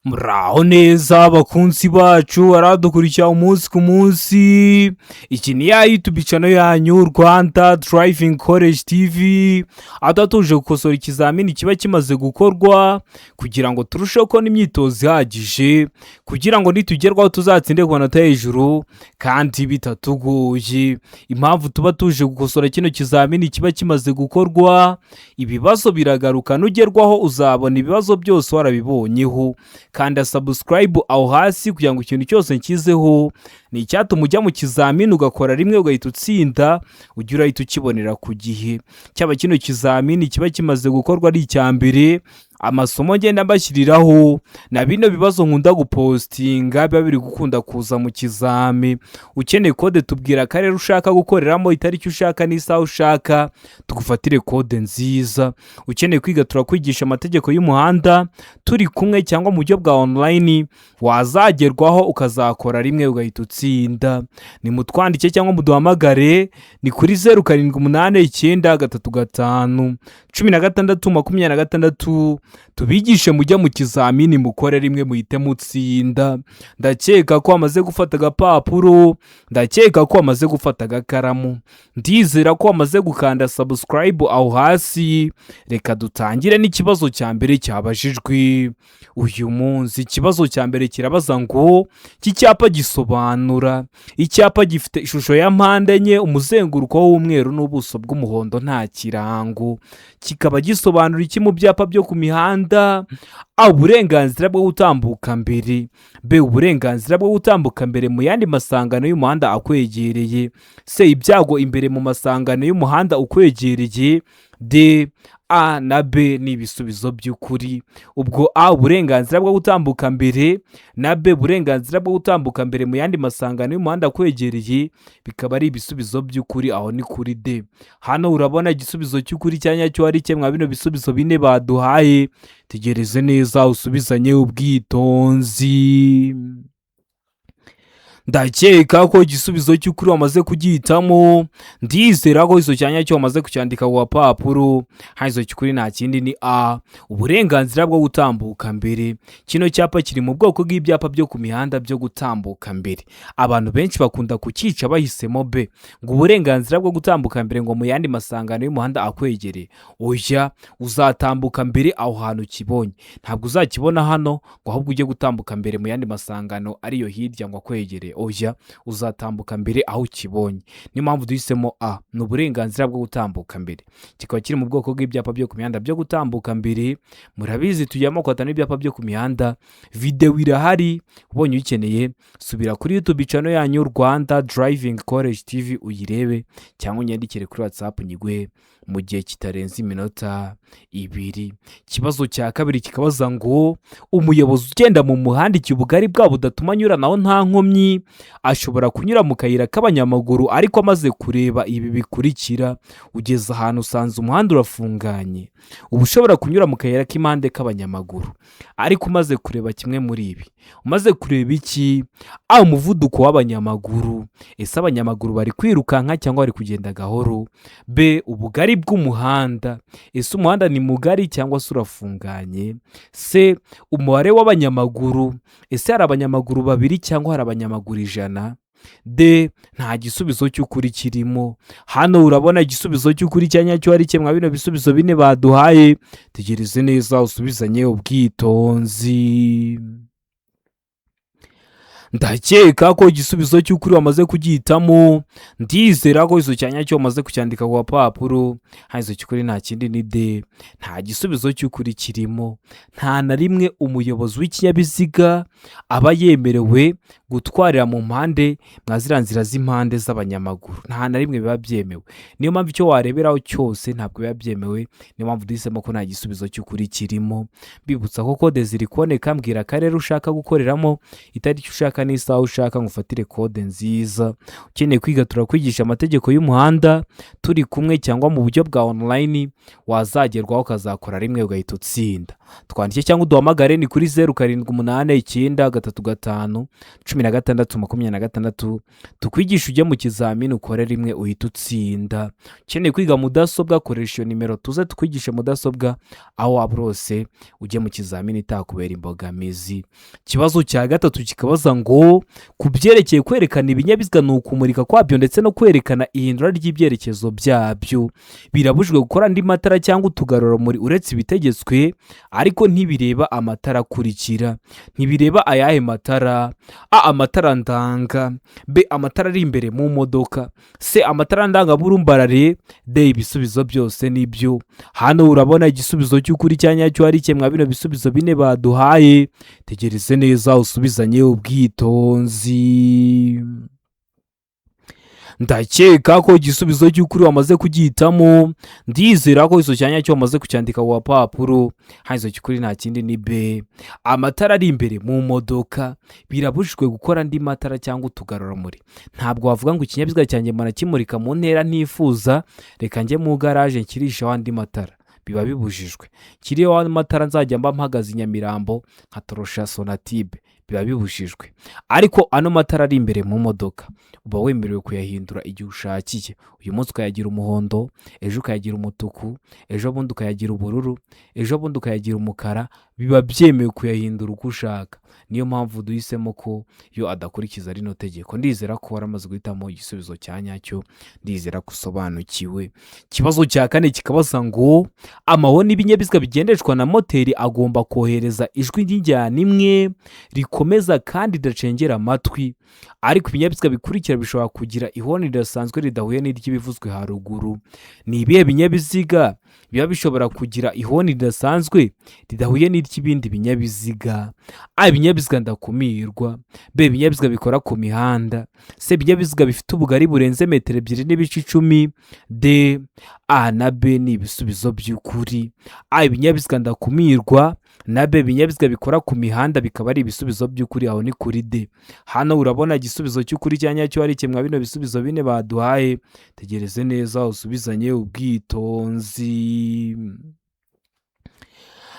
Muraho neza bakunzi bacu, aradukurikira umunsi ku munsi. Iki ni ya YouTube channel yanyu, Rwanda Driving College TV, aho tuba tuje gukosora ikizamini kiba kimaze gukorwa kugira ngo turusheho kubona imyitozo ihagije, kugira ngo nitugerwaho tuzatsinde ku manota hejuru kandi bitatugoye. Impamvu tuba tuje gukosora kino kizamini kiba kimaze gukorwa, ibibazo biragaruka, nugerwaho uzabona ibibazo byose warabibonyeho. Kanda subscribe aho hasi kugira ngo ikintu cyose nshyizeho ni icyatuma ujya mu kizamini ugakora rimwe ugahita utsinda, ujye urahita ukibonera ku gihe. Cyaba kino kizamini kiba kimaze gukorwa ari icya mbere, amasomo ngenda mbashyiriraho na bino bibazo nkunda gupostinga biba biri gukunda kuza mu kizami. Ukeneye kode, tubwira akarere ushaka gukoreramo, itariki ushaka n'isaha ushaka, tugufatire kode nziza. Ukeneye kwiga, turakwigisha amategeko y'umuhanda turi kumwe cyangwa mu buryo bwa online, wazagerwaho ukazakora rimwe ugahita utsinda. Nimutwandike cyangwa muduhamagare, ni kuri 0789351626, tubigishe mujya mu kizamini mukore rimwe muhite mutsinda. Ndakeka ko wamaze gufata agapapuro, ndakeka ko wamaze gufata agakaramu, ndizera ko wamaze gukanda subscribe aho hasi. Reka dutangire n'ikibazo cya mbere cyabajijwe uyu munsi. Ikibazo cya mbere kirabaza ngo: iki cyapa gisobanura? Icyapa gifite ishusho ya mpande enye, umuzenguruko w'umweru n'ubuso bw'umuhondo, nta kirango, kikaba gisobanura iki mu byapa byo ku mihanda? A, uburenganzira bwo gutambuka mbere. B, uburenganzira bwo gutambuka mbere mu yandi masangano y'umuhanda akwegereye. C, ibyago imbere mu masangano y'umuhanda ukwegereye. D, A na B ni ibisubizo by'ukuri. Ubwo A, uburenganzira bwo gutambuka mbere, na B, uburenganzira bwo gutambuka mbere mu yandi masangano y'umuhanda akwegereye, bikaba ari ibisubizo by'ukuri. Aho ni kuri D. Hano urabona igisubizo cy'ukuri cya nyacyo ari mwa bino bisubizo bine baduhaye. Tegereze neza usubizanye ubwitonzi. Ndakeka ko igisubizo cy'ukuri wamaze kugihitamo, ndizera ko icyo cya nyacyo wamaze kucyandika ku gapapuro. Hano icyo cy'ukuri nta kindi ni A, uburenganzira bwo gutambuka mbere. Kino cyapa kiri mu bwoko bw'ibyapa byo ku mihanda byo gutambuka mbere. Abantu benshi bakunda kucyica bahisemo B, ngo uburenganzira bwo gutambuka mbere ngo mu yandi masangano y'umuhanda akwegereye. Oya, uzatambuka mbere aho hantu ukibonye, ntabwo uzakibona hano ngo ahubwo ujye gutambuka mbere mu yandi masangano ariyo hirya ngo akwegereye. Oya, uzatambuka mbere aho ukibonye. Niyo mpamvu duhisemo A, ni uburenganzira bwo gutambuka mbere, kikaba kiri mu bwoko bw'ibyapa byo ku mihanda byo gutambuka mbere. Murabizi, tujyamo kwata n'ibyapa byo ku mihanda, videwo irahari. Ubonye uyikeneye, subira kuri YouTube channel yanyu, Rwanda Driving College TV, uyirebe cyangwa unyandikire kuri WhatsApp nyiguhe mu gihe kitarenze iminota 2. Ikibazo cya kabiri kikabaza ngo: umuyobozi ugenda mu muhanda igihe ubugari bwabo budatuma anyuranaho nta nkomyi, ashobora kunyura mu kayira k'abanyamaguru ariko amaze kureba ibi bikurikira. Ugeze ahantu usanze umuhanda urafunganye, uba ushobora kunyura mu kayira k'impande k'abanyamaguru ariko umaze kureba kimwe muri ibi. Umaze kureba iki? A, umuvuduko w'abanyamaguru, ese abanyamaguru bari kwirukanka cyangwa bari kugenda gahoro? B, ubugari bw'umuhanda, ese umuhanda ni mugari cyangwa se urafunganye? C, umubare w'abanyamaguru, ese hari abanyamaguru babiri cyangwa hari abanyamaguru 100? D, nta gisubizo cy'ukuri kirimo. Hano urabona igisubizo cy'ukuri cya nyacyo ari mwa bino bisubizo bine baduhaye. Tegereze neza usubizanye ubwitonzi. Ndakeka ko igisubizo cy'ukuri wamaze kugihitamo, ndizera ko icyo cya nyacyo wamaze kucyandika ku gapapuro. Hano icyo cy'ukuri nta kindi ni D, nta gisubizo cy'ukuri kirimo. Nta na rimwe umuyobozi w'ikinyabiziga aba yemerewe gutwarira mu mpande mwa ziriya nzira z'impande z'abanyamaguru, nta na rimwe biba byemewe. Niyo mpamvu icyo wareberaho cyose ntabwo biba byemewe. Niyo mpamvu duhisemo ko nta gisubizo cy'ukuri kirimo. Bibutsa ko kode ziri kuboneka, mbwira akarere ushaka gukoreramo, itariki ushaka. ushaka n'isaha ushaka ngo ufatire kode nziza. Ukeneye kwiga, turakwigisha amategeko y'umuhanda turi kumwe cyangwa mu buryo bwa online, wazagerwaho ukazakora rimwe ugahita utsinda. Twandike cyangwa uduhamagare, ni kuri 0789351626, tukwigisha ujye mu kizamini ukore rimwe uhita utsinda. Ukeneye kwiga mudasobwa, koresha iyo nimero tuze tukwigishe mudasobwa aho waba uri hose, ujye mu kizamini itakubera imbogamizi. Ikibazo cya gatatu kikabaza ngo: ku byerekeye kwerekana ibinyabiziga ni ukumurika kwabyo ndetse no kwerekana ihindura ry'ibyerekezo byabyo, birabujijwe gukora andi matara cyangwa utugarurarumuri uretse ibitegetswe, ariko ntibireba amatara akurikira. Ntibireba ayahe matara? A, amatara ndanga; B, amatara ari imbere mu modoka; C, amatara ndangaburumbarare; D, ibisubizo byose nibyo. Hano urabona igisubizo cy'ukuri cya nyacyo ari mwa bino bisubizo bine baduhaye. Tegereze neza usubizanye ubwitonzi. Ndakeka ko igisubizo cy'ukuri wamaze kugihitamo. Ndizera ko icyo cyanya cyo wamaze kucyandika ku gapapuro. Hano icyo cy'ukuri nta kindi ni B, amatara ari imbere mu modoka. Birabujijwe gukora andi matara cyangwa utugarurarumuri. Ntabwo wavuga ngo ikinyabiziga cyanjye mbona kimurika mu ntera ntifuza, reka njye mu garaje nshyirisheho andi matara. Biba bibujijwe. Kiriho amatara nzajya mba mpagaze i Nyamirambo nkatorosha Sonatube, biba bibujijwe. Ariko ano matara ari imbere mu modoka uba wemerewe kuyahindura igihe ushakiye. Uyu munsi ukayagira umuhondo, ejo ukayagira umutuku, ejo bundi ukayagira ubururu, ejo bundi ukayagira umukara. Biba byemewe kuyahindura uko ushaka. Niyo mpamvu duhisemo ko yo adakurikiza rino tegeko. Ndizera ko waramaze guhitamo igisubizo cya nyacyo, ndizera ko usobanukiwe. Ikibazo cya kane kikabaza ngo: amahoni y'ibinyabiziga bigendeshwa na moteri agomba kohereza ijwi ry'injyana imwe rikomeza kandi ridacengera amatwi, ariko ibinyabiziga bikurikira bishobora kugira ihoni ridasanzwe ridahuye n'iry'ibivuzwe haruguru. Ni ibihe binyabiziga biba bishobora kugira ihoni ridasanzwe ridahuye n'iry'ibindi binyabiziga? A, ibinyabiziga ndakumirwa; B, ibinyabiziga bikora ku mihanda; C, ibinyabiziga bifite ubugari burenze metero 2.10; D, A na B ni ibisubizo by'ukuri. A, ibinyabiziga ndakumirwa, na B, ibinyabiziga bikora ku mihanda, bikaba ari ibisubizo by'ukuri. Aho ni kuri D. Hano urabona igisubizo cy'ukuri cya nyacyo ari kimwe bino bisubizo bine baduhaye. Tegereze neza usubizanye ubwitonzi.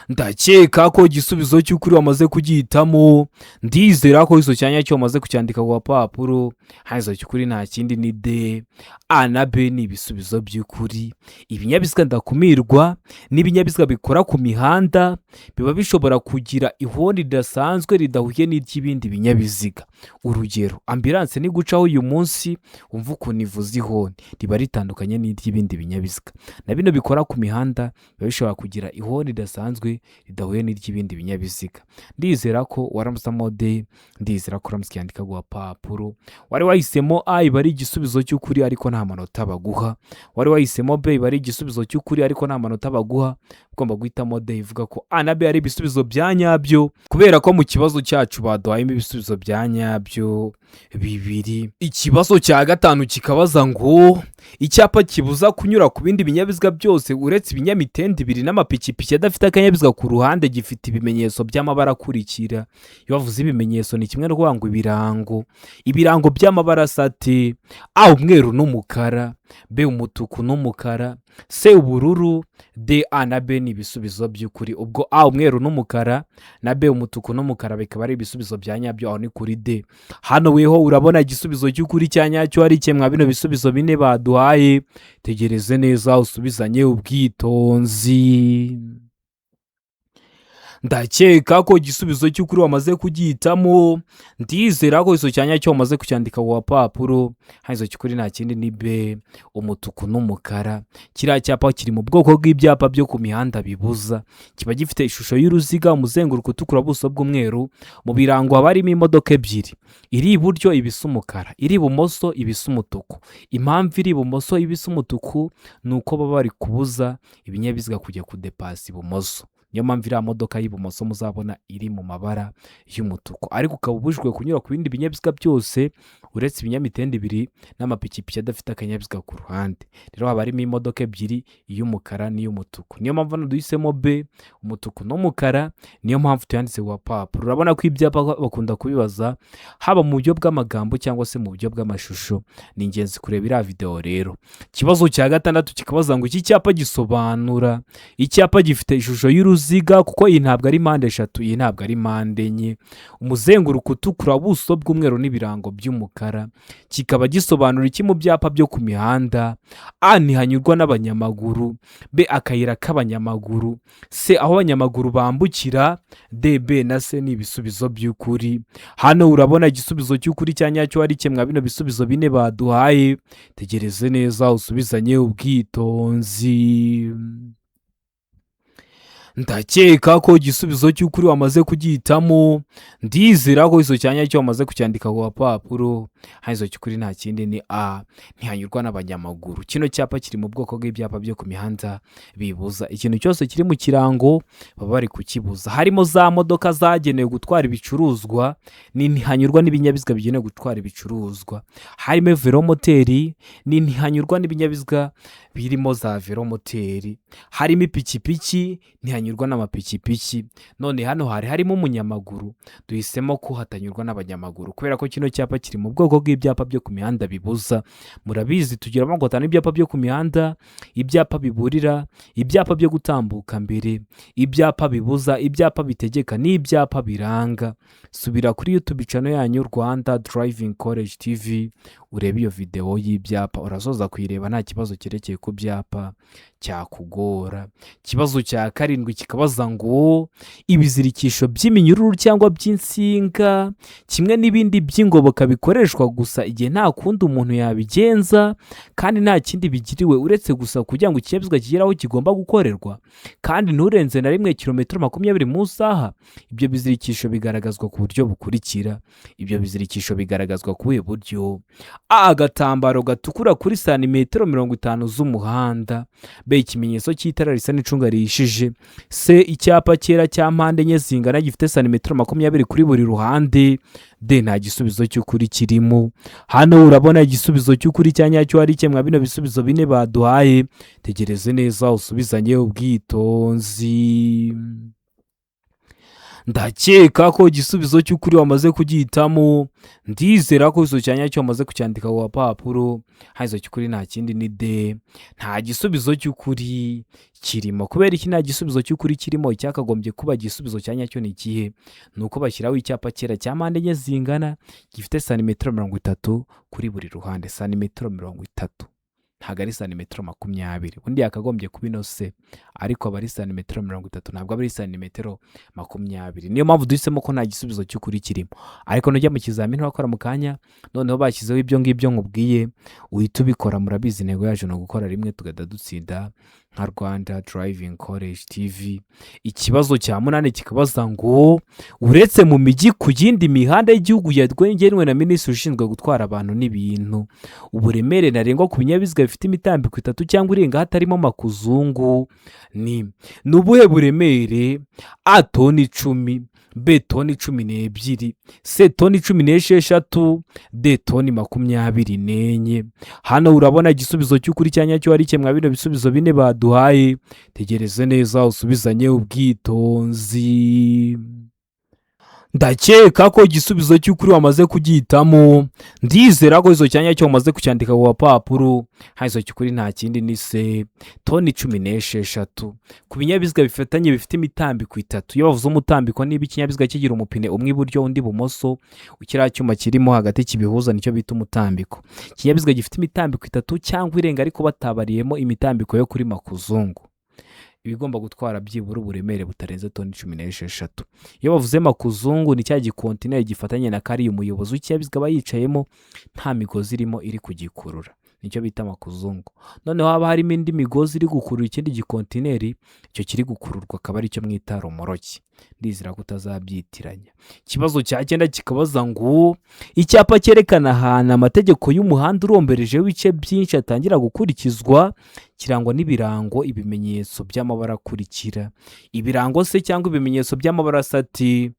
Ndakeka ko igisubizo cy'ukuri wamaze kugihitamo. Ndizera ko icyo cyanya cyo wamaze kucyandika ku gapapuro. Hano icyo cy'ukuri nta kindi ni D. A na B ni ibisubizo by'ukuri. Ibinyabiziga ndakumirwa n'ibinyabiziga bikora ku mihanda biba bishobora kugira ihoni ridasanzwe ridahuye n'iry'ibindi binyabiziga. Urugero, ambulance nigucaho uyu munsi wumva ukuntu ivuza ihoni, riba ritandukanye n'iry'ibindi binyabiziga. Na bino bikora ku mihanda biba bishobora kugira ihoni ridasanzwe ridahuye n'iry'ibindi binyabiziga. Ndizera ko waramusamo D, ndizera ko uramutse ukiyandika ku gapapuro. Wari wahisemo A, iba ari igisubizo cy'ukuri ariko nta manota baguha. Wari wahisemo B, iba ari igisubizo cy'ukuri ariko nta manota baguha. Ugomba guhitamo D, ivuga ko A na B ari ibisubizo bya nyabyo, kubera ko mu kibazo cyacu baduhayemo ibisubizo bya nyabyo bibiri. Ikibazo cya gatanu kikabaza ngo: icyapa kibuza kunyura ku bindi binyabiziga byose uretse ibinyamitende ibiri n'amapikipiki adafite akanyabiziga ku ruhande gifite ibimenyetso by'amabara akurikira. Iyo bavuze ibimenyetso ni kimwe no kuvuga ngo ibirango. Ibirango by'amabara asa ate? A, umweru n'umukara; B, umutuku n'umukara; C, ubururu; D, A na B ni ibisubizo by'ukuri. Ubwo A, umweru n'umukara, na B, umutuku n'umukara, bikaba ari ibisubizo bya nyabyo. Aho ni kuri D. Hano weho urabona igisubizo cy'ukuri cya nyacyo ari kimwe bino bisubizo bine baduhaye. Tegereze neza usubizanye ubwitonzi. Ndakeka ko igisubizo cy'ukuri wamaze kugihitamo. Ndizera ko icyo cyanya cyo wamaze kucyandika ku gapapuro. Hano icyo cy'ukuri nta kindi ni B, umutuku n'umukara. Kiriya cyapa kiri mu bwoko bw'ibyapa byo ku mihanda bibuza. Kiba gifite ishusho y'uruziga, umuzenguruko utukura, ubuso bw'umweru. Mu birango haba harimo imodoka ebyiri: iri iburyo iba isa umukara, iri ibumoso iba isa umutuku. Impamvu iri ibumoso iba isa umutuku ni uko baba bari kubuza ibinyabiziga kujya kudepasa ibumoso. Niyo mpamvu iriya modoka y'ibumoso muzabona iri mu mabara y'umutuku, ariko ukaba ubujijwe kunyura ku bindi binyabiziga byose uretse ibinyamitende ibiri n'amapikipiki adafite akanyabiziga ku ruhande. Rero haba harimo imodoka ebyiri, iy'umukara n'iy'umutuku. Niyo mpamvu hano duhisemo B, umutuku n'umukara, niyo mpamvu tuyanditse ku gapapuro. Urabona ko ibyapa bakunda kubibaza haba mu buryo bw'amagambo cyangwa se mu buryo bw'amashusho. Ni ingenzi kureba iriya videwo rero. Ikibazo cya gatandatu kikabaza ngo: iki cyapa gisobanura? Icyapa gifite ishusho y'uruziga, kuko iyi ntabwo ari mpande eshatu, iyi ntabwo ari mpande enye, umuzenguruko utukura, ubuso bw'umweru n'ibirango by'umukara, kikaba gisobanura iki mu byapa byo ku mihanda? A, ntihanyurwa n'abanyamaguru; B, akayira k'abanyamaguru; C, aho abanyamaguru bambukira; D, B na C ni ibisubizo by'ukuri. Hano urabona igisubizo cy'ukuri cya nyacyo ari kimwe bino bisubizo bine baduhaye. Tegereze neza, usubizanye ubwitonzi. Ndakeka ko igisubizo cy'ukuri wamaze kugihitamo. Ndizera ko icyo cya nyacyo wamaze kucyandika ku gapapuro. Hano icyo cy'ukuri nta kindi ni A, ntihanyurwa n'abanyamaguru. Kino cyapa kiri mu bwoko bw'ibyapa byo ku mihanda bibuza. Ikintu cyose kiri mu kirango baba bari kukibuza, harimo za modoka zagenewe gutwara ibicuruzwa, ni ntihanyurwa n'ibinyabiziga bigenewe gutwara ibicuruzwa, harimo velomoteri, ni ntihanyurwa n'ibinyabiziga birimo za velomoteri, harimo ipikipiki, ntihanyurwa n'amapikipiki. None hano hari harimo umunyamaguru, duhisemo ko hatanyurwa n'abanyamaguru kubera ko kino cyapa kiri mu bwoko bw'ibyapa byo ku mihanda bibuza. Murabizi, tugira amoko atanu ibyapa byo ku mihanda: ibyapa biburira, ibyapa byo gutambuka mbere, ibyapa bibuza, ibyapa bitegeka n'ibyapa biranga. Subira kuri YouTube channel yanyu Rwanda Driving College TV, urebe iyo videwo y'ibyapa. Urasoza kuyireba nta kibazo cyerekeye ku byapa cyakugora. Ikibazo cya karindwi kikabaza ngo: ibizirikisho by'iminyururu cyangwa by'insinga kimwe n'ibindi by'ingoboka bikoreshwa gusa igihe nta kundi umuntu yabigenza kandi nta kindi bigiriwe uretse gusa kugira ngo ikinyabiziga kigere aho kigomba gukorerwa, kandi nturenze na rimwe kilometero 20 mu isaha. Ibyo bizirikisho bigaragazwa ku buryo bukurikira. Ibyo bizirikisho bigaragazwa ku buhe buryo? A, agatambaro gatukura kuri santimetero 50 z'umuhanda; B, ikimenyetso cy'itara risa n'icunga rihishije; C, icyapa cyera cya mpande enye zingana gifite santimetero 20 kuri buri ruhande; D, nta gisubizo cy'ukuri kirimo. Hano urabona igisubizo cy'ukuri cya nyacyo ari kimwe bino bisubizo bine baduhaye. Tegereze neza, usubizanye ubwitonzi. Ndakeka ko igisubizo cy'ukuri wamaze kugihitamo. Ndizera ko igisubizo cya nyacyo wamaze kucyandika ku gapapuro. Hano icyo cy'ukuri nta kindi ni D, nta gisubizo cy'ukuri kirimo. Kubera iki nta gisubizo cy'ukuri kirimo? Icyakagombye kuba igisubizo cya nyacyo ni ikihe? Ni uko bashyiraho icyapa cyera cya mpande enye zingana gifite santimetero 30 kuri buri ruhande. Santimetero 30, ntabwo ari santimetero 20. Ubundi yakagombye kuba ino se, ariko aba ari santimetero 30, ntabwo aba ari santimetero 20. Niyo mpamvu duhisemo ko nta gisubizo cy'ukuri kirimo. Ariko nujya mu kizamini wakora mu kanya, noneho bashyizeho ibyo ngibyo nkubwiye, uhita ubikora. Murabizi, intego yacu ni ugukora rimwe tugahita dutsinda nka Rwanda Driving College TV. Ikibazo cya munani kikabaza ngo: uretse mu mijyi, ku yindi mihanda y'igihugu yagenwe na minisitiri ushinzwe gutwara abantu n'ibintu, uburemere ntarengwa ku binyabiziga bifite imitambiko itatu cyangwa irenga hatarimo makuzungu ni ubuhe buremere? A, toni 10; B, toni 12; C, toni 16; D, toni 24. Hano urabona igisubizo cy'ukuri cya nyacyo ari kimwe bino bisubizo bine baduhaye. Tegereze neza, usubizanye ubwitonzi. Ndakeka ko igisubizo cy'ukuri wamaze kugihitamo. Ndizera ko icyo cya nyacyo wamaze kucyandika ku gapapuro. Hano icyo cy'ukuri nta kindi ni C, toni 16 ku binyabiziga bifatanye bifite imitambiko itatu. Iyo bavuze umutambiko, niba ikinyabiziga kigira umupine umwe iburyo undi ibumoso, kiriya cyuma kirimo hagati kibihuza nicyo bita umutambiko. Ikinyabiziga gifite imitambiko itatu cyangwa irenga ariko batabariyemo imitambiko yo kuri makuzungu, ibigomba gutwara byibura uburemere butarenze toni 16. Iyo bavuze makuzungu, ni cya gikontineri gifatanye na kariya umuyobozi w'ikinyabiziga aba yicayemo, nta migozi irimo iri kugikurura. Nicyo bita makuzungu. Noneho haba harimo indi migozi iri gukurura ikindi gikontineri, icyo kiri gukururwa akaba aricyo mwita romoroki. Ndizera ko utazabyitiranya. Ikibazo cya cyenda kikabaza ngo icyapa cyerekana ahantu amategeko y'umuhanda uromberejeho ibice byinshi atangira gukurikizwa kirangwa n'ibirango, ibimenyetso by'amabara akurikira. Ibirango se cyangwa ibimenyetso by'amabara asa ati: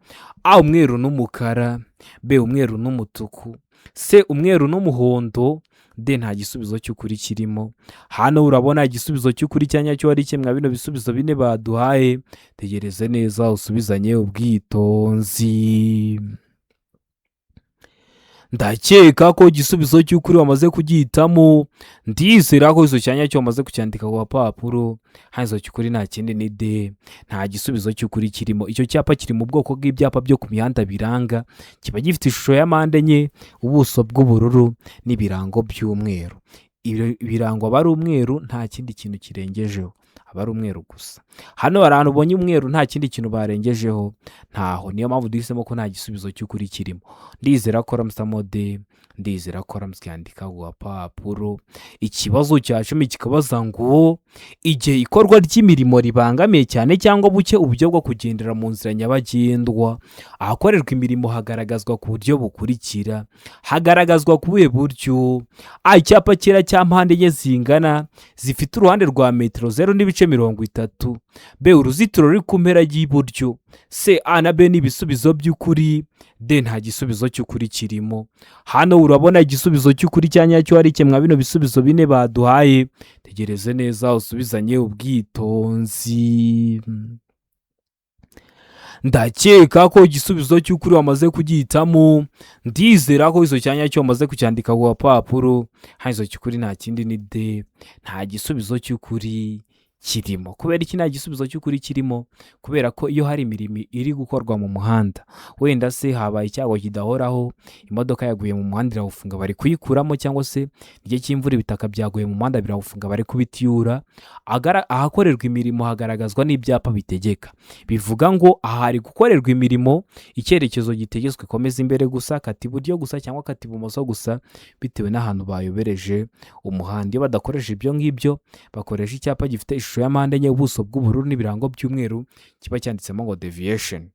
A umweru n'umukara, B umweru n'umutuku, C umweru n'umuhondo, D nta gisubizo cy'ukuri kirimo. Hano urabona igisubizo cy'ukuri cya nyacyo ari kimwe bino bisubizo bine baduhaye. Tegereze neza usubizanye ubwitonzi. Ndakeka ko igisubizo cy'ukuri wamaze kugihitamo. Ndizera ko icyo cya nyacyo wamaze kucyandika ku gapapuro. Hano icyo cy'ukuri nta kindi ni D, nta gisubizo cy'ukuri kirimo. Icyo cyapa kiri mu bwoko bw'ibyapa byo ku mihanda biranga, kiba gifite ishusho ya mpande enye, ubuso bw'ubururu n'ibirango by'umweru. Ibirango aba ari umweru, nta kindi kintu kirengejeho, aba ari umweru gusa. Hano hari ahantu ubonye umweru nta kindi kintu barengejeho? Ntaho. Niyo mpamvu duhisemo ko nta gisubizo cy'ukuri kirimo. Ndizera ko ramusamo D, ndizera ko ramusyandika ku gapapuro. Ikibazo cya 10 kikabaza ngo igihe ikorwa ry'imirimo ribangamiye cyane cyangwa buke uburyo bwo kugendera mu nzira nyabagendwa, ahakorerwa imirimo hagaragazwa ku buryo bukurikira. Hagaragazwa ku buhe buryo? A icyapa cyera cya mpande enye zingana zifite uruhande rwa metero 0.30, B uruzitiro ruri ku mpera y'iburyo, C A na B ni ibisubizo by'ukuri, D nta gisubizo cy'ukuri kirimo. Hano urabona igisubizo cy'ukuri cya nyacyo ari kimwe bino bisubizo bine baduhaye. Tegereze neza usubizanye ubwitonzi. Ndakeka ko igisubizo cy'ukuri wamaze kugihitamo. Ndizera ko icyo cya nyacyo wamaze kucyandika ku gapapuro. Hano icyo cy'ukuri nta kindi ni D, nta gisubizo cy'ukuri kirimo. Kubera iki nta gisubizo cy'ukuri kirimo? Kubera ko iyo hari imirimo iri gukorwa mu muhanda, wenda se habaye icyago kidahoraho, imodoka yaguye mu muhanda irawufunga bari kuyikuramo, cyangwa se igihe cy'imvura ibitaka byaguye mu muhanda birawufunga bari kubitiyura, ahakorerwa imirimo hagaragazwa n'ibyapa bitegeka. Bivuga ngo aha hari gukorerwa imirimo, icyerekezo gitegetswe komeza imbere gusa, kata iburyo gusa cyangwa kata ibumoso gusa, bitewe n'ahantu bayobereje umuhanda. Iyo badakoresha ibyo ngibyo, bakoresha icyapa gifite ishusho ya mpande enye, ubuso bw'ubururu n'ibirango by'umweru, kiba cyanditsemo ngo deviation.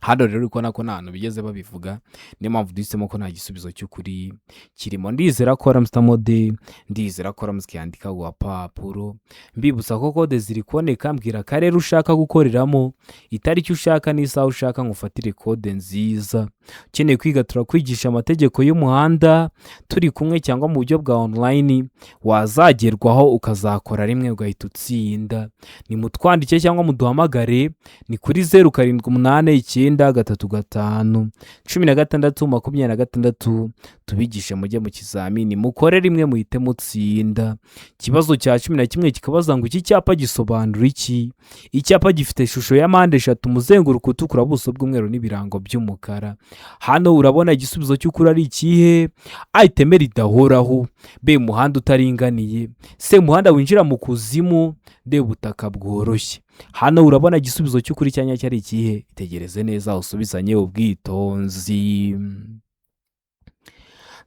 Hano rero uri kubona ko nta hantu bigeze babivuga, niyo mpamvu duhisemo ko nta gisubizo cy'ukuri kirimo. Ndizera ko ramusitamo D, ndizera ko ramusiki yandika ku gapapuro. Mbibutsa ko kode ziri kuboneka, mbwira akarere ushaka gukoreramo, itariki ushaka n'isaha ushaka, ngufatire kode nziza. Ukeneye kwiga turakwigisha amategeko y'umuhanda turi kumwe cyangwa mu buryo bwa online, wazagerwaho ukazakora rimwe ugahita utsinda. Nimutwandike cyangwa muduhamagare, ni kuri 0789351626, tubigishe mujye mu kizamini mukore rimwe muhite mutsinda. Ikibazo cya 11 kikabaza ngo iki cyapa gisobanura iki? Icyapa gifite ishusho ya mpande eshatu, umuzenguruko utukura, ubuso bw'umweru n'ibirango by'umukara. Hano urabona igisubizo cy'ukuri ari ikihe? A iteme ridahoraho, B umuhanda utaringaniye, C umuhanda winjira mu kuzimu, D ubutaka bworoshye. Hano urabona igisubizo cy'ukuri cya nyacyo ari ikihe? Itegereze neza usubizanye ubwitonzi.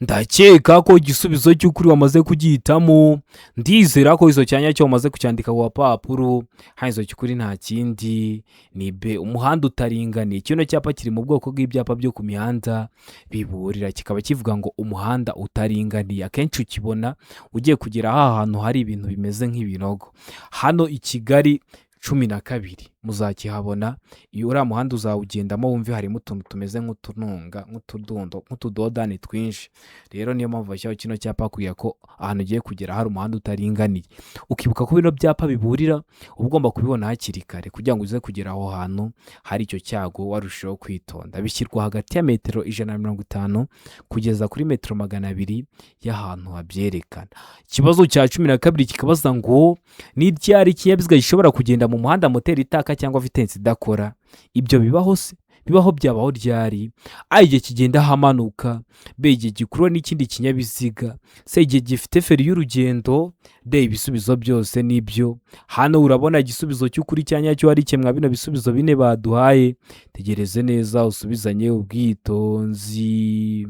Ndakeka ko igisubizo cy'ukuri wamaze kugihitamo. Ndizera ko icyo cya nyacyo wamaze kucyandika ku gapapuro. Hano icyo cy'ukuri nta kindi ni B umuhanda utaringaniye. Kino cyapa kiri mu bwoko bw'ibyapa byo ku mihanda biburira, kikaba kivuga ngo umuhanda utaringaniye. Akenshi ukibona ugiye kugera aha hantu hari ibintu bimeze nk'ibinogo. Hano i Kigali 12 muzakihabona. Iyo uriya muhanda uzawugendamo wumve harimo utuntu tumeze nk'utununga, nk'utudundo, nk'utudodani twinshi. Rero niyo mpamvu bashyiraho kino cyapa kugira ko ahantu ugiye kugera hari umuhanda utaringaniye. Ukibuka ko bino byapa biburira uba ugomba kubibona hakiri kare kugira ngo uze kugera aho hantu hari icyo cyago warushaho kwitonda. Bishyirwa hagati ya metero 150 kugeza kuri metero 200 y'ahantu habyerekana. Ikibazo cya 12 kikabaza ngo ni ryari ikinyabiziga gishobora kugenda mu muhanda moteri itaka cyangwa vitensi idakora? Ibyo bibaho se? Bibaho byabaho ryari? A igihe kigenda ahamanuka, B igihe gikuruwe n'ikindi kinyabiziga, C igihe gifite feri y'urugendo, D ibisubizo byose nibyo. Hano urabona igisubizo cy'ukuri cya nyacyo ari kimwe bino bisubizo bine baduhaye. Tegereze neza usubizanye ubwitonzi.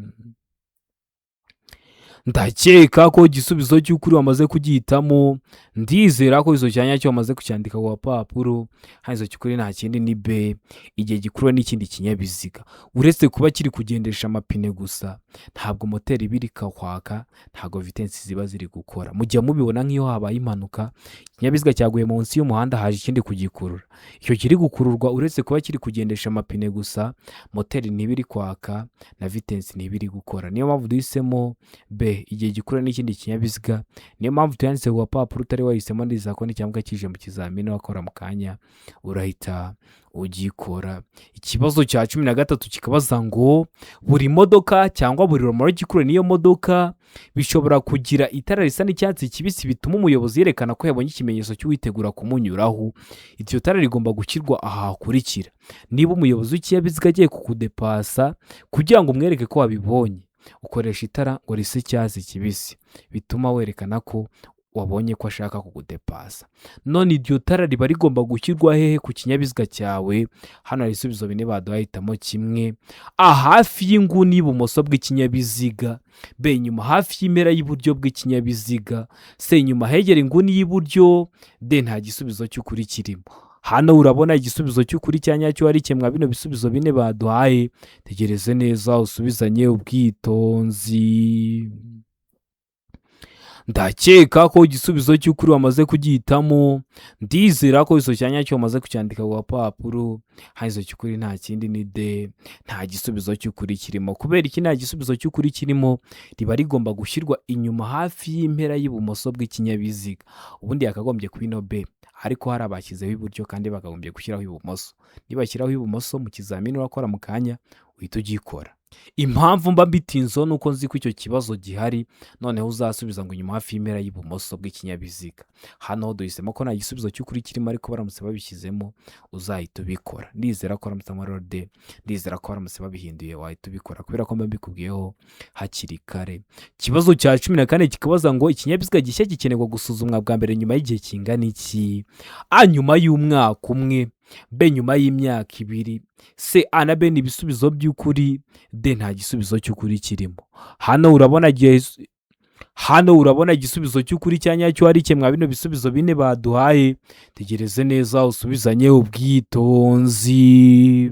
Ndakeka ko igisubizo cy'ukuri wamaze kugihitamo. Ndizera ko izo cyanya cyo wamaze kucyandika ku gapapuro. Hano izo cy'ukuri nta kindi ni B, igihe gikurura n'ikindi kinyabiziga. Uretse kuba kiri kugendesha amapine gusa, ntabwo moteri iba iri kwaka, ntabwo vitesse ziba ziri gukora. Mujya mubibona nk'iyo habaye impanuka, ikinyabiziga cyaguye munsi y'umuhanda, haje ikindi kugikurura. Icyo kiri gukururwa, uretse kuba kiri kugendesha amapine gusa, moteri ntiba iri kwaka na vitesse ntiba iri gukora. Niyo mpamvu duhisemo B, igihe gikurura n'ikindi kinyabiziga. Niyo mpamvu tuyanditse ku gapapuro. Utari wahisemo, ndizera ko n'icyambwa kije mu kizamini wakora mu kanya urahita ugikora. Ikibazo cya 13 kikabaza ngo buri modoka cyangwa buri romoroki ikurura n'iyo modoka bishobora kugira itara risa n'icyatsi kibisi bituma umuyobozi yerekana ko yabonye ikimenyetso cy'uwitegura kumunyuraho. Iryo tara rigomba gushyirwa aha hakurikira: niba umuyobozi w'ikinyabiziga agiye kukudepasa, kugira ngo umwereke ko wabibonye, ukoresha itara ngo risa icyatsi kibisi bituma werekana ko wabonye ko ashaka kugudepasa. None iryo tara riba rigomba gushyirwa hehe ku kinyabiziga cyawe? Hano hari ibisubizo bine baduhaye, hitamo kimwe. A, hafi y'inguni y'ibumoso bw'ikinyabiziga; B, inyuma hafi y'impera y'iburyo bw'ikinyabiziga; C, inyuma hegera inguni y'iburyo; D, nta gisubizo cy'ukuri kirimo. Hano urabona igisubizo cy'ukuri cya nyacyo ari kimwe bino bisubizo bine baduhaye. Tegereze neza usubizanye ubwitonzi. Ndakeka ko igisubizo cy'ukuri wamaze kugihitamo. Ndizera ko izo cya nyacyo wamaze kucyandika ku gapapuro. Hano izo cy'ukuri nta kindi ni D, nta gisubizo cy'ukuri kirimo. Kubera iki nta gisubizo cy'ukuri kirimo? Riba rigomba gushyirwa inyuma hafi y'impera y'ibumoso bw'ikinyabiziga. Ubundi yakagombye kuba ino B, ariko hari abashyizeho iburyo kandi bakagombye gushyiraho ibumoso. Nibashyiraho ibumoso, mu kizamini urakora mu kanya uhita ugikora. Impamvu mba mbitinzeho ni uko nzi ko icyo kibazo gihari. Noneho uzasubiza ngo inyuma hafi y'impera y'ibumoso bw'ikinyabiziga. Hano duhisemo ko nta gisubizo cy'ukuri kirimo, ariko baramutse babishyizemo uzahita ubikora. Ndizera ko baramutse amarode, ndizera ko baramutse babihinduye wahita ubikora, kubera ko mba mbikubwiyeho hakiri kare. Ikibazo cya 14 kikabaza ngo ikinyabiziga gishya gikenerwa gusuzumwa bwa mbere nyuma y'igihe kingana iki? A, nyuma y'umwaka umwe; B, nyuma y'imyaka 2; C, A na B ni ibisubizo by'ukuri; D, nta gisubizo cy'ukuri kirimo. Hano urabona igisubizo cy'ukuri cya nyacyo ari kimwe bino bisubizo bine baduhaye. Tegereze neza usubizanye ubwitonzi.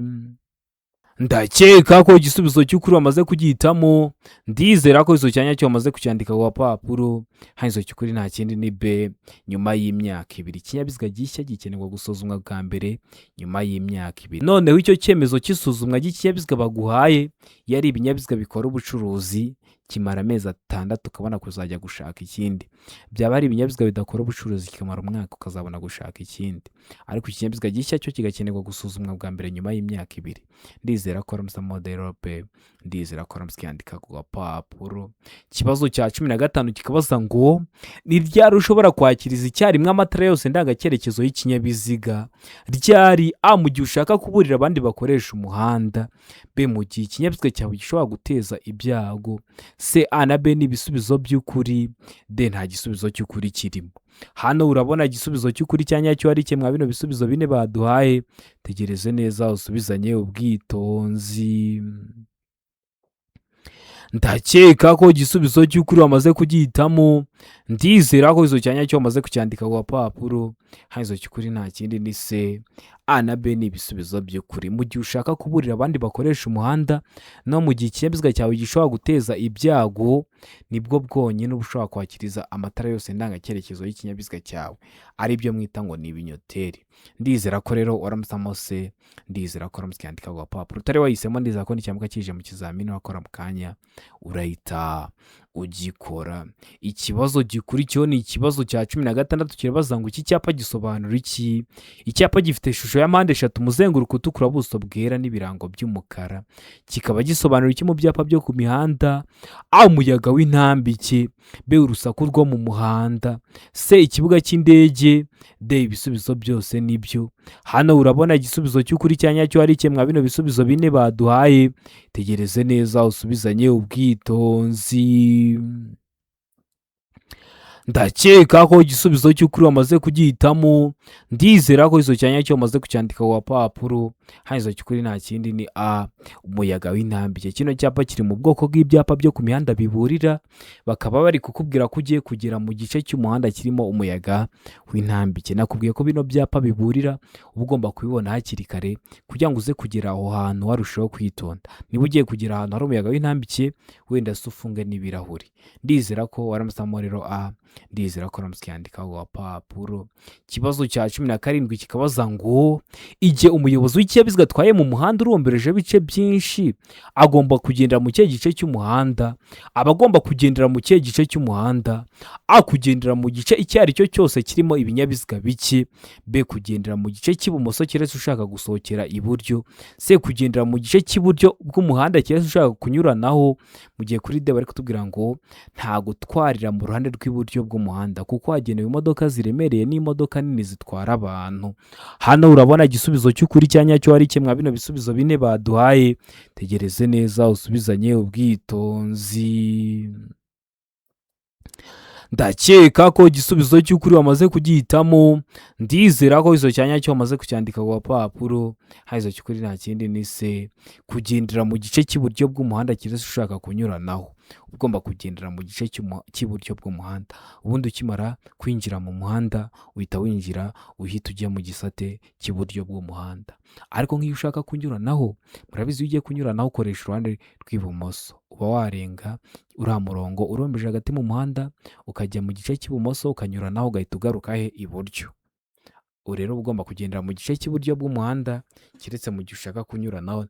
Ndakeka ko igisubizo cy'ukuri wamaze kugihitamo. Ndizera ko izo cya nyacyo wamaze kucyandika ku gapapuro. Hano izo cy'ukuri nta kindi ni B, nyuma y'imyaka 2. Ikinyabiziga gishya gikenerwa gusuzumwa bwa mbere nyuma y'imyaka 2. Noneho icyo cyemezo cy'isuzumwa ry'ikinyabiziga baguhaye, iyo ari ibinyabiziga bikora ubucuruzi, kimara amezi 6 ukabona kuzajya gushaka ikindi. Byaba ari ibinyabiziga bidakora ubucuruzi, kikamara umwaka ukazabona gushaka ikindi. Ariko ikinyabiziga gishya cyo kigakenerwa gusuzumwa bwa mbere nyuma y'imyaka 2. Ndizera ko ramutse modero B, ndizera ko ramutse yandika ku gapapuro. Ikibazo cya 15 kikabaza ngo ni ryari ushobora kwakiriza icyarimwe amatara yose ndangacyerekezo y'ikinyabiziga? Ryari? A, mu gihe ushaka kuburira abandi bakoresha umuhanda; B, mu gihe ikinyabiziga cyawe gishobora guteza ibyago; C, A na B ni ibisubizo by'ukuri; D, nta gisubizo cy'ukuri kirimo. Hano urabona igisubizo cy'ukuri cya nyacyo ari kimwe bino bisubizo bine baduhaye. Tegereze neza usubizanye ubwitonzi. Ndakeka ko igisubizo cy'ukuri wamaze kugihitamo. Ndizera ko izo cya nyacyo wamaze kucyandika ku gapapuro. Hano izo cy'ukuri nta kindi ni C, A na B ni ibisubizo by'ukuri. Mu gihe ushaka kuburira abandi bakoresha umuhanda no mu gihe ikinyabiziga cyawe gishobora guteza ibyago, nibwo bwonyine uba ushobora kwakiriza amatara yose ndangacyerekezo y'ikinyabiziga cyawe, ari byo mwita ngo ni ibinyoteri. Ndizera ko rero waramutsemo C, ndizera ko waramutse yandika ku gapapuro. Utari wahisemo, ndizera ko n'icyambuka kije mu kizamini wakora mu kanya urahita ugikora. Ikibazo gikurikiyeho ni ikibazo cya 16, kirabaza ngo iki cyapa gisobanura iki? Icyapa gifite ishusho ya mpande eshatu, umuzenguruko utukura, ubuso bwera n'ibirango by'umukara, kikaba gisobanura iki mu byapa byo ku mihanda? A, umuyaga w'intambike; B, urusaku rwo mu muhanda; C, ikibuga cy'indege; D, ibisubizo byose nibyo. Hano urabona igisubizo cy'ukuri cya nyacyo ari kimwe bino bisubizo bine baduhaye. Tegereze neza usubizanye ubwitonzi. Ndakeka ko igisubizo cy'ukuri wamaze kugihitamo. Ndizera ko izo cya nyacyo wamaze kucyandika ku gapapuro. Hano izo cy'ukuri nta kindi ni A. Umuyaga w'intambike. Kino cyapa kiri mu bwoko bw'ibyapa byo ku mihanda biburira, bakaba bari kukubwira ko ugiye kugera mu gice cy'umuhanda kirimo umuyaga w'intambike. Nakubwiye ko bino byapa biburira uba ugomba kubibona hakiri kare kugira ngo uze kugera aho hantu warushaho kwitonda. Niba ugiye kugera ahantu hari umuyaga w'intambike, wenda se ufunge n'ibirahuri. Ndizera ko waramusamo rero A, ndizera ko waramutse ukiyandikaho ku gapapuro. Ikibazo cya 17 kikabaza ngo igihe umuyobozi w'ikinyabiziga atwaye mu muhanda uromberejeho ibice byinshi, agomba kugendera mu kihe gice cy'umuhanda? Aba agomba kugendera mu kihe gice cy'umuhanda? A, kugendera mu gice icyo ari cyo cyose kirimo ibinyabiziga bike. B, kugendera mu gice cy'ibumoso keretse ushaka gusohokera iburyo. C, kugendera mu gice cy'iburyo bw'umuhanda keretse ushaka kunyuranaho. Mu gihe kuri D bari kutubwira ngo nta gutwarira mu ruhande rw'iburyo bw'umuhanda kuko hagenewe imodoka ziremereye n'imodoka nini zitwara abantu. Hano urabona igisubizo cy'ukuri cya nyacyo ari kimwe bino bisubizo bine baduhaye. Tegereze neza usubizanye ubwitonzi. Ndakeka ko igisubizo cy'ukuri wamaze kugihitamo. Ndizera ko izo cya nyacyo wamaze kucyandika ku gapapuro. Hano cy'ukuri nta kindi ni C, kugendera mu gice cy'iburyo bw'umuhanda keretse ushaka kunyuranaho. Ugomba kugendera mu gice cy'iburyo bw'umuhanda. Ubundi ukimara kwinjira mu muhanda uhita winjira, uhita ujya mu gisate cy'iburyo bw'umuhanda. Ariko nk'iyo ushaka kunyuranaho, murabizi iyo ugiye kunyuranaho ukoresha uruhande rw'ibumoso, uba warenga uriya murongo urombeje hagati mu muhanda, ukajya mu gice cy'ibumoso ukanyuranaho, ugahita ugaruka he? Iburyo. Ubu rero uba ugomba kugendera mu gice cy'iburyo bw'umuhanda keretse mu gihe ushaka kunyuranaho.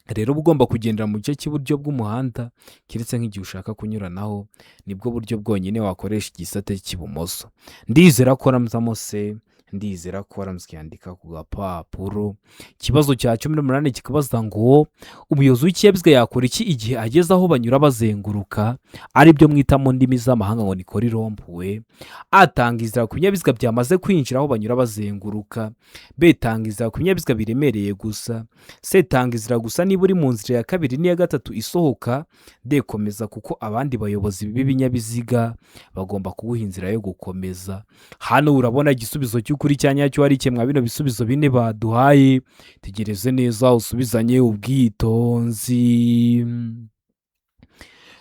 Rero uba ugomba kugendera mu gice cy'iburyo bw'umuhanda keretse nk'igihe ushaka kunyuranaho, nibwo buryo bwonyine wakoresha igisate cy'ibumoso. Ndizera ko waramutse C, ndizera ko waramutse ukiyandika ku gapapuro. Ikibazo cya 18 kikabaza ngo umuyobozi w'ikinyabiziga yakora iki igihe ageze aho banyura bazenguruka, aribyo mwita mu ndimi z'amahanga ngo ni kuri rond-point? A, tanga inzira ku binyabiziga byamaze kwinjira aho banyura bazenguruka. B, tanga inzira ku binyabiziga biremereye gusa. C, tanga inzira gusa niba uri mu nzira ya kabiri n'iya gatatu isohoka. D, komeza kuko abandi bayobozi b'ibinyabiziga bagomba kuguha inzira yo gukomeza. Hano urabona igisubizo cy'ukuri cya nyacyo ari kimwe bino bisubizo bine baduhaye. Tegereze neza usubizanye ubwitonzi.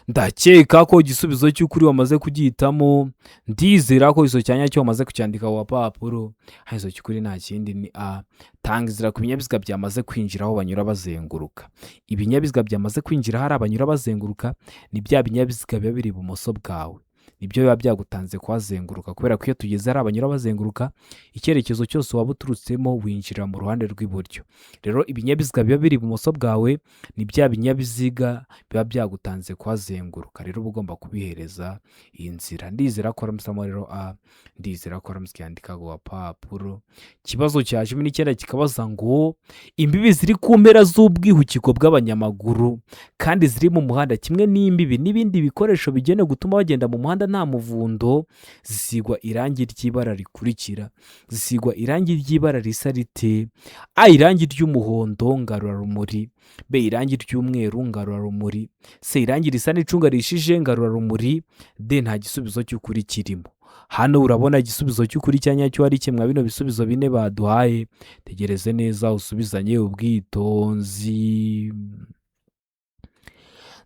Ndakeka ko igisubizo cy'ukuri wamaze kugihitamo. Ndizera ko igisubizo cya nyacyo wamaze kucyandika ku gapapuro. Hano igisubizo cy'ukuri nta kindi ni A, tanga inzira ku binyabiziga byamaze kwinjira aho banyura bazenguruka. Ibinyabiziga byamaze kwinjira hari abanyura bazenguruka ni bya binyabiziga biba biri ibumoso bwawe, nibyo biba byagutanze kuhazenguruka, kubera ko iyo tugeze hari abanyura bazenguruka, icyerekezo cyose waba uturutsemo winjira mu ruhande rw'iburyo. Rero ibinyabiziga biba biri ibumoso bwawe ni bya binyabiziga biba byagutanze kuhazenguruka, rero uba ugomba kubihereza iyi nzira. Ndizera ko waramusamo rero A, ndizera ko waramutse ukiyandika ku gapapuro. Ikibazo cya 19 kikabaza ngo imbibi ziri ku mpera z'ubwihukiko bw'abanyamaguru kandi ziri mu muhanda kimwe n'imbibi n'ibindi bikoresho bigenewe gutuma bagenda mu muhanda nta muvundo, zisigwa irangi ry'ibara rikurikira. Zisigwa irangi ry'ibara risa rite? A, irangi ry'umuhondo ngarurarumuri. B, irangi ry'umweru ngarurarumuri. C, irangi risa n'icunga rihishije ngarurarumuri. D, nta gisubizo cy'ukuri kirimo. Hano urabona igisubizo cy'ukuri cya nyacyo ari kimwe bino bisubizo bine baduhaye. Tegereze neza usubizanye ubwitonzi.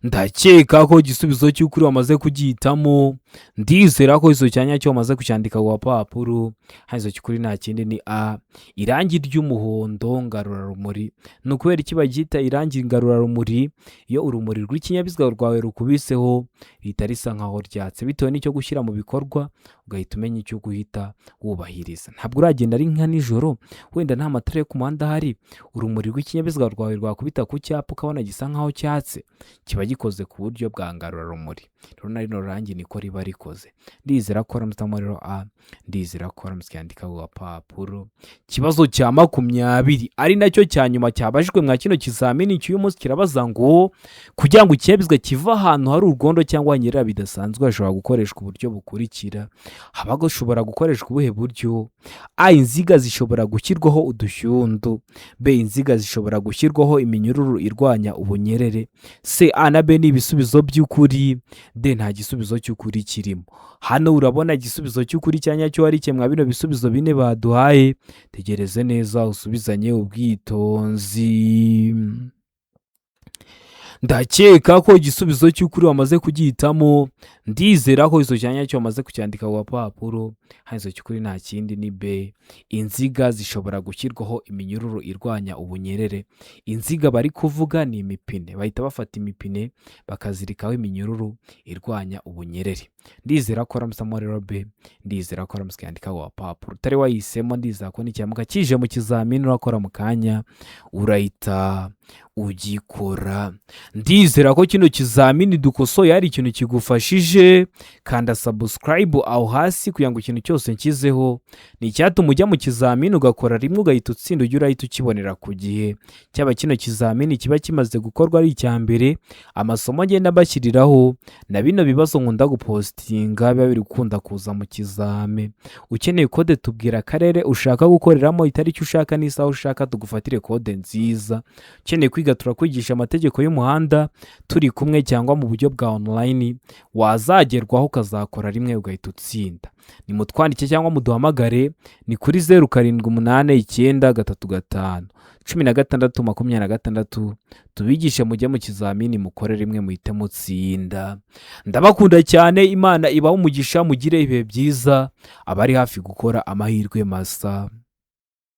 Ndakeka ko igisubizo cy'ukuri wamaze kugihitamo. Ndizera ko igisubizo cya nyacyo wamaze kucyandika ku gapapuro. Hano igisubizo cy'ukuri nta kindi ni A, irangi ry'umuhondo ngarurarumuri. Ni ukubera iki baryita irangi ngarurarumuri? Iyo urumuri rw'ikinyabiziga rwawe rukubiseho rihita risa nkaho ryatse, bitewe n'icyo gushyira mu bikorwa ugahita umenya icyo guhita wubahiriza. Ntabwo uragenda ari nka nijoro, wenda nta matara yo ku muhanda ahari, urumuri rw'ikinyabiziga rwawe rwakubita ku cyapa ukabona gisa nkaho cyatse, kiba gikoze ku buryo bwa ngarurarumuri. Rero na rino rangi niko riba rikoze. Ndizera ko waramutse rero A, ndizera ko waramutse ukiyandika ku gapapuro. Ikibazo cya 20 ari nacyo cya nyuma cyabajijwe mwa kino kizamini cy'uyu munsi kirabaza ngo kugira ngo ikinyabiziga kive ahantu hari urwondo cyangwa hanyerera bidasanzwe hashobora gukoreshwa uburyo bukurikira. Haba hashobora gukoreshwa ubuhe buryo? A, inziga zishobora gushyirwaho udushyundu. B, inziga zishobora gushyirwaho iminyururu irwanya ubunyerere. C, A na B ni ibisubizo by'ukuri. D, nta gisubizo cy'ukuri kirimo. kirimo. Hano urabona igisubizo cy'ukuri cya nyacyo ari mwa bino bisubizo bine baduhaye. Tegereze neza usubizanye ubwitonzi. Ndakeka ko igisubizo cy'ukuri wamaze kugihitamo. Ndizera ko izo cya nyacyo wamaze kucyandika ku gapapuro. Hano izo cy'ukuri nta kindi ni B. Inziga zishobora gushyirwaho iminyururu irwanya ubunyerere. Inziga bari kuvuga ni imipine, bahita bafata imipine bakazirikaho iminyururu irwanya ubunyerere. Ndizera ko waramusamo rero B, ndizera ko waramusi yandika ku gapapuro. Utari wayihisemo, ndizera ko nikiramuka kije mu kizamini urakora mu kanya urahita ugikora. Ndizera ko kino kizamini dukosoye hari ikintu kigufashije. Kanda subscribe aho hasi kugira ngo ikintu cyose nshyizeho ni icyatuma ujya mu kizamini ugakora rimwe ugahita utsinda, ujye urahita ukibonera ku gihe. Cyaba kino kizamini kiba kimaze gukorwa ari icya mbere, amasomo ngenda mbashyiriraho na bino bibazo nkunda gupostinga biba biri gukunda kuza mu kizame. Ukeneye kode, tubwira akarere ushaka gukoreramo, itariki ushaka n'isaha ushaka, tugufatire kode nziza. Ukeneye kwiga, turakwigisha amategeko y'umuhanda turi kumwe cyangwa mu buryo bwa online, wazagerwaho ukazakora rimwe ugahita utsinda. Nimutwandike cyangwa muduhamagare, ni kuri 0789351626, tubigishe mujye mu kizamini mukore rimwe muhite mutsinda. Ndabakunda cyane, Imana ibahe umugisha, mugire ibihe byiza, abari hafi gukora amahirwe masa.